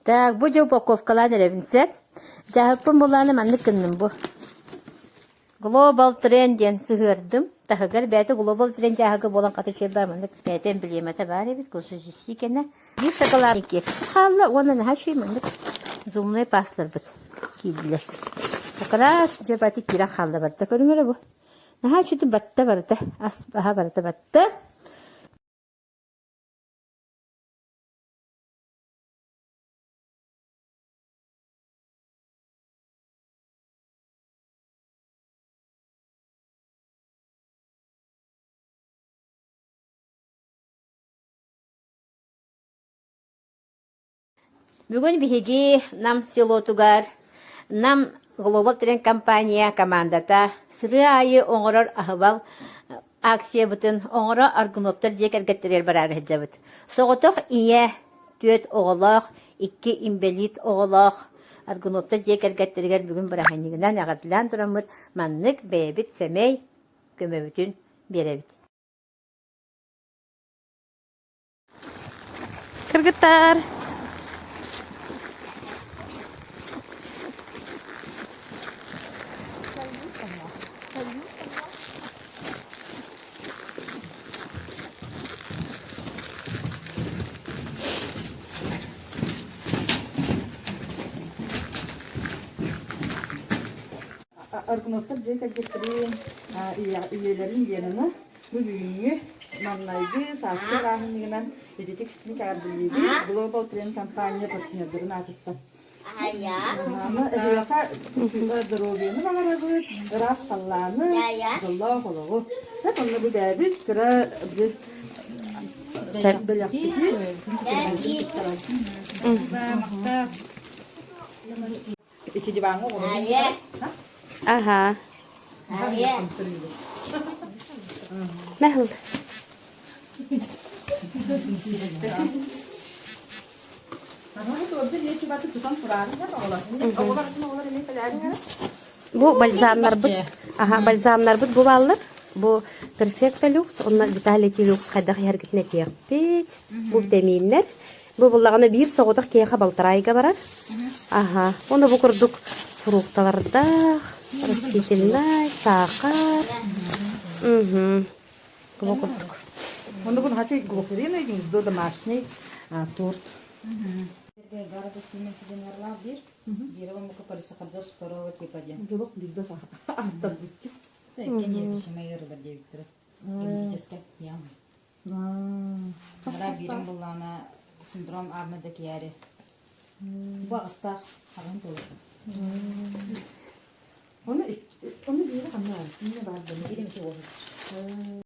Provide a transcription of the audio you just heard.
Так, бу дьэ упаковкалаан эрэбин сөп. Дьааһыкпын булааны маннык гынным бу. Global Trend диэн сыһыардым. Таһыгар бэйэтэ Global Trend дьааһыга буолан хата үчүгэй баар маннык бэйэтэ эмблемата баар эбит госжиси кэнэ. Биир сакалаан киэпси хаалла уонна наһаа үчүгэй маннык зумнай пасларбыт киирдилэр. Как раз дьэ бати киирэн хаалла барыта көрүҥ эрэ бу. Наһаа үчүгэй батта барыта ас аһа барыта батта. Бүгүн биһиги Нам селотугар Нам Глобал Тренд компания командата сырыы аайы оҥорор аһыбал акциябытын оҥоро Аргуновтар дьиэ кэргэттэригэр бараары сылдьабыт. Соҕотох ийэ, түөрт оҕолоох, икки инбэлиит оҕолоох Аргуновтар дьиэ кэргэттэригэр бүгүн бырааһынньыгынан эҕэрдэлээн тураммыт маннык бэйэбит сэмэй көмөбүтүн биэрэбит. Кыргыттар! Аргуновтар дьиэ кэргэттэрин ийэлэрин Ленаны бу бүгүҥҥү маҥнайгы сааскы бырааһынньыгынан ититик истиҥ эҕэрдэлиибит Global Trend компания партнердарын аатыттан. Аны эһиэхэ доруобуйаны баҕарабыт, ыраас халлааны, дьоллоох олоҕу. Сөп онно бу бэйэбит кыра бэлэхпитин Ити диваҥҥа оҕолорун Аха. Мехл. Бу бальзамнарбыт, аха, бальзамнарбыт бу бааллар. Бу Perfecta Lux, онно Vitality Lux хайдах иһэргитин этиэхпит. Бу витаминнэр. Бу буллаҕына биир соҕотох киһиэхэ балтараа ыйга барар. Аха. Уонна бу курдук фрукталардаах, растительнай, саахар. Угу. Бу курдук. Онно бу хочу глухарина гнездо домашний торт. Города Сименсиденерлав бир. Биир мука полисахардос второго типа диэн. Дулук билбес аттарбытчы. Кенезди ыарылар диэбиттэрэ. Юридически яма. Ара биирин буллаҕына синдром Арнольда Киари. Бу аҕыстаах хаҕын туолар. Оны оны биири ханна бар? Биири бар. Биир эмчи уоһут.